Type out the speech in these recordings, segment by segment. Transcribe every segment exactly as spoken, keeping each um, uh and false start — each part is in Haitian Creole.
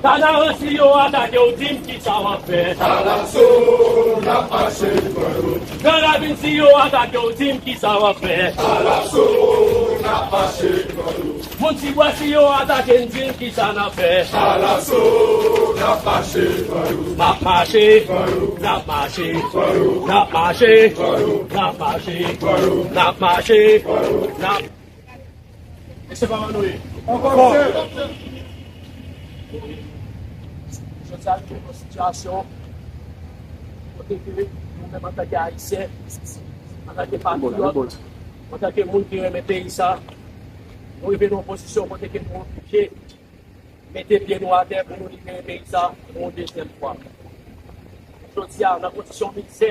Kanaran, si yo atake w, di m kisa w ap fè. Gran Ravin, si yo atake w, di m kisa w ap fè. Moun Tibwa, si yo atake n, di m kisa n ap fè. N ap mache, n ap mache, n ap mache, n ap mache, n ap mache, n ap Mesye, kòman nou ye? Anfòm, mesye. Jodi a, nou nan yon sitiyasyon kote ke nou menm, antanke Ayisyen, antanke patriyòt, antanke moun ki renmen peyi sa, nou rive nan yon pozisyon kote ke nou oblije mete pye nou atè pou nou libere peyi sa pou yon dezyèm fwa. Jodi a, nan kondisyon mizè,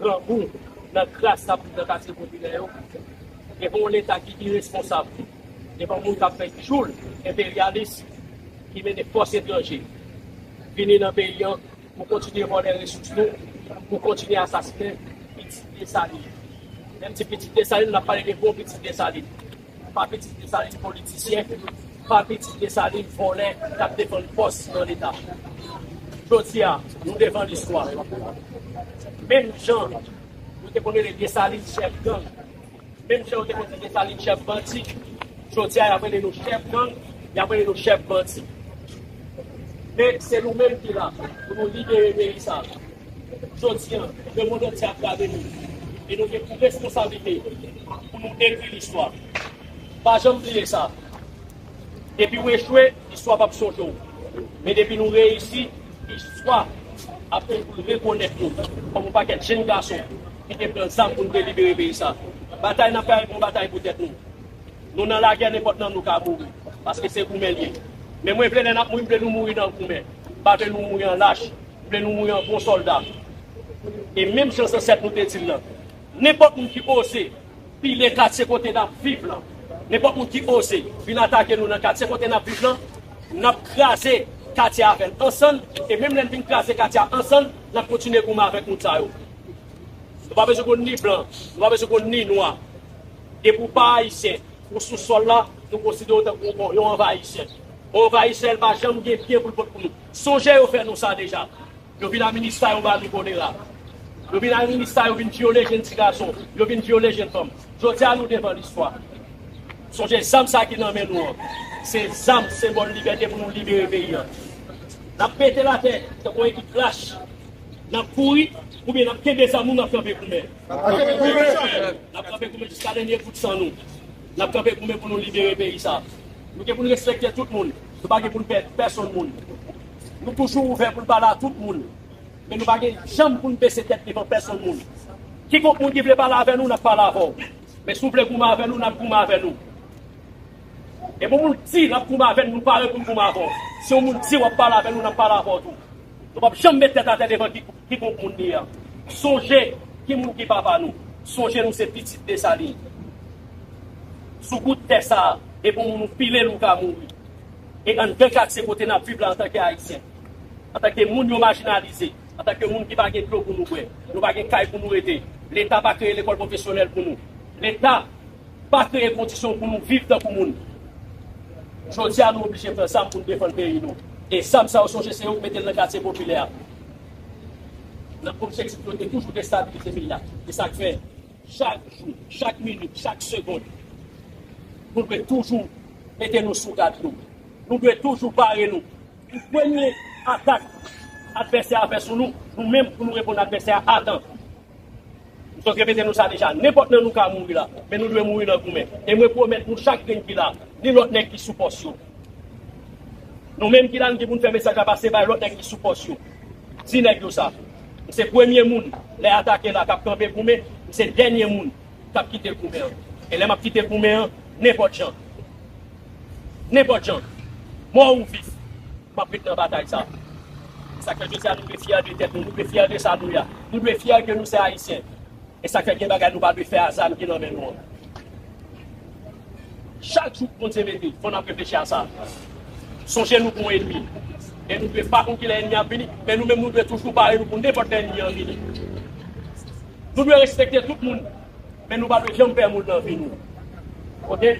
grangou, nan kras k ap viv nan katye popilè yo, devan yon Leta ki iresponsab, devan moun k ap fè djoul enperyalis ki mennen fòs etranje vini nan peyi an pou kontinye vòlè resous nou, pou kontinye asasinen pitit Desalin. Lè m di pitit Desalin, n ap pale de bon pitit Desalin. Pa pitit Desalin politisyen, pa pitit Desalin vòlè k ap defann pòs nan Leta. Jodi a, nou devan listwa. Menm jan nou te konn rele Desalin chèf gang, menm jan yo te konn di Desalin chèf bandi, jodi a, y ap rele nou chèf gang, y ap rele nou chèf bandi. Men se nou menm ki la pou nou libere peyi sa. Jodi a, lemonn antye ap gade nou. E nou gen pou responsablite pou nou ekri listwa. Pa janm bliye sa. Depi w echwe, istwa p ap sonje w. Men depi nou reyisi, istwa ap toujou rekonèt nou kòm yon pakèt jenn gason ki te pran zam pou n te libere peyi sa. Batay n ap fè a, se yon batay pou tèt nou. Nou nan lagè, nenpòt nan nou ka mouri, paske se goumen l ye. Men mwen vle lè n ap mouri, m vle nou mouri nan goumen. M pa vle nou mouri an lach, m vle nou mouri an bon sòlda. E menm jan zansèt nou te di l lan, nenpòt moun ki oze pile katye kote n ap viv lan, nenpòt moun ki oze vin atake nou nan katye kote n ap viv lan, n ap kraze katye a avè l ansanm, e menm lè n fin kraze katye a ansanm, n ap kontinye goumen avèk moun sa yo. Nou pa bezwen konn ni blan, nou pa bezwen konn ni nwa. Depi w pa ayisyen, ou sou sòl la, nou konsidere w tankou yon, yon anvayisè. Yon anvayisè, l pa janm gen byen pou l pot pou nou. Sonje yo fè nou sa deja. Yo vin a minista, yo ba nou kolera. Yo vin a minista, yo vin vyole jenn ti gason, yo vin vyole jenn fanm. Jodi a, nou devan listwa. Sonje zam sa ki nan men nou an. Se zam, senbòl libète pou nou libere peyi an. N ap pete l atè tankou yon ekip lach. N ap kouri, oubyen n ap kenbe zam nou, n ap kanpe goumen. N ap kanpe goumen jiska dènye gout san nou. N ap kanpe goumen pou nou libere peyi sa. Nou gen pou n respekte tout moun. Nou pa gen pou n pè pèsonn moun. Nou toujou ouvè pou n pale a tout moun. Men nou pa gen janm pou n bese tèt devan pèsonn moun. Kikonk moun ki vle pale avè nou, n ap pale avè w. Men si w vle goumen avè nou, n ap goumen avè nou. E pou moun di l ap goumen avè n, nou pare pou n goumen avè w. Si yon moun di w ap pale avè nou, n ap pale avè w tou. Nou p ap janm met tèt atè devan ki, kikonk moun li a. Sonje ki moun ki papa nou. Sonje nou se pitit Desalin. Sou bout tè sa a, e pou moun ou pile l ou ka mouri. E anndan katye kote n ap viv la antanke Ayisyen, antanke moun yo majinalize, antanke moun ki pa gen dlo pou nou bwè, nou pa gen kay pou nou rete, Leta pa kreye lekòl pwofesyonèl pou nou. Leta pa kreye kondisyon pou nou viv tankou moun. Jodi a, nou oblije pran zam pou n defann peyi nou. E zam sa yo, sonje se yo k mete l nan katye popilè a. Nan objektif yo te toujou destabilize peyi a. E sa k fè, chak jou, chak minit, chak segonn, nou dwe toujou mete nou sou gad nou. Nou dwe toujou pare nou. Pou premye atak advèsè a fè sou nou, nou menm pou nou reponn advèsè a atan. M sot repete nou sa deja, nenpòt nan nou ka mouri la, men nou dwe mouri nan goumen. E mwen pwomèt nou chak grenn ki la, ni lòt nèg ki sou pòs yo. Nou menm ki la, nou gen pou n fè mesaj la pase bay lòt nèg ki sou pòs yo. Di nèg yo sa. M se premye moun, lè atake la, k ap kanpe goumen, m se dènye moun k ap kite goumen an. E lè m ap kite goumen an, nenpòt jan. Nenpòt jan. Mò ou viv, m ap ret nan batay sa. Sa k fè jodi a nou dwe fyè de tèt nou, nou dwe fyè de sa nou ye a. Nou dwe fyè ke nou se Ayisyen. E sa k fè gen bagay nou pa dwe fè a zam ki nan men nou an. Chak jou Bondye mete, fò n ap reflechi a sa. Sonje nou gon enmi. E nou dwe pa konn kilè enmi ap vini, men nou menm nou dwe toujou pare nou pou nenpòt lè enmi an vini. Nou dwe respekte tout moun, men nou pa dwe janm pè moun nan vi nou. Oke?